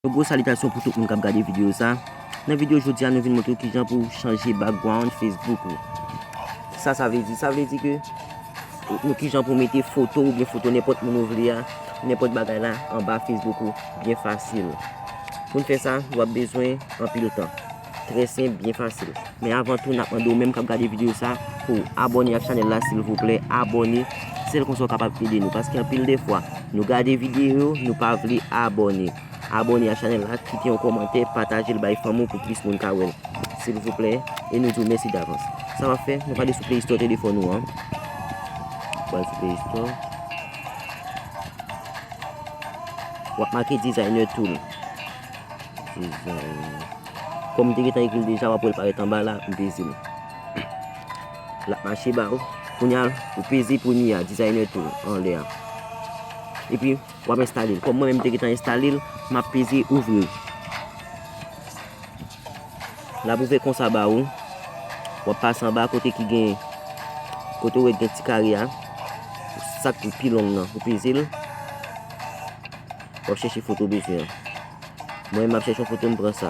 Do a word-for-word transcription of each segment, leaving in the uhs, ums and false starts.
Yon gwo salitasyon pou tout moun k ap gade videyo sa. Nan videyo jodi a, nou vin montre w kijan pou w chanje background Facebook ou. Sa sa vle di? Sa vle di ke nou kijan pou w mete foto oubyen foto nenpòt moun ou vle a, nenpòt bagay la anba Facebook ou byen fasil. Pou n fè sa, w ap bezwen anpil tan. Trè senp, byen fasil. Men avan tou, n ap mande w menm k ap gade videyo sa pou w abòne ak chanèl la, silvouplè, abòne. Sèl konsa w kapab ede nou, paske anpil de fwa, nou gade videyo, nou pa vle abòne. Abòne ak chanèl la, kite yon kòmantè, pataje l bay fanmi w pou plis moun ka wè l. Silvouplè, e nou di w mèsi davans. Sa w ap fè, nou prale sou Play Store telefòn ou an. Prale sou Play Store. W ap make Designer Tool. Designer. Kòm m te gentan ekri l deja, w ap wè l parèt anba la, m peze l. L ap mache ba ou. Kounye a, ou peze premye a, Designer Tool, anlè a. Epi, w ap enstale l. Kòm mwen menm m te gentan enstale l, m ap peze ouvri l. L ap ouvè konsa ba ou. W ap pase anba kote ki gen, kote w wè gen ti kare a. Sa k pi long nan, ou peze l. W ap chèche foto w bezwen an. Mwen, m ap chèche yon foto, m pran sa.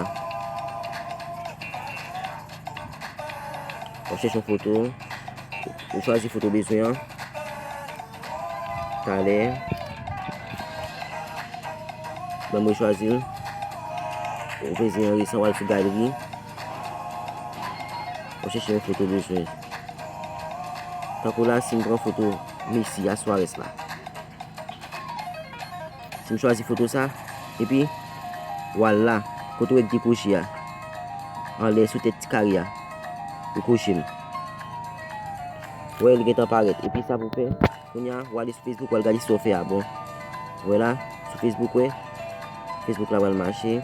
W ap chèche yon foto. Ou chwazi foto w bezwen an. Talè. Ban mwen chwazi l. Ou chwazi yon resan, w al sou galeri. W ap chèche yon foto w bezwen. Tankou la, si m pran foto Messi a, Suarez la. Si m chwazi foto sa, epi w al la, kote w wè gen koche a, anlè sou tèt ti kare a, ou koche l. Ou wè, li gentan parèt. Epi sa pou fè, kounye a, w ale sou Facebook, w al gade si sa w fè a bon. Ou wè la, sou Facebook, wè, Facebook la pral mache.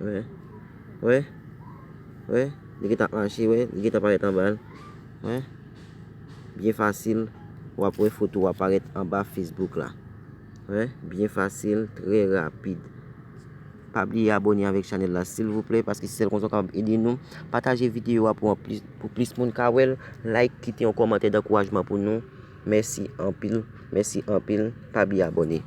Wè. Wè. Wè. Li gentan ap mache, wè. Li gentan parèt anba l. Wè. Byen fasil. W ap wè foto w ap parèt anba Facebook la. Wè. Byen fasil, trè rapid. Pa bliye abòne avèk chanèl la, silvouplè, paske se sèl konsa w kapab ede nou. Pataje videyo a pou anplis, pou plis moun ka wè l. Like, kite yon kòmantè dankourajman pou nou. Mèsi anpil, mèsi anpil. Pa bliye abòne.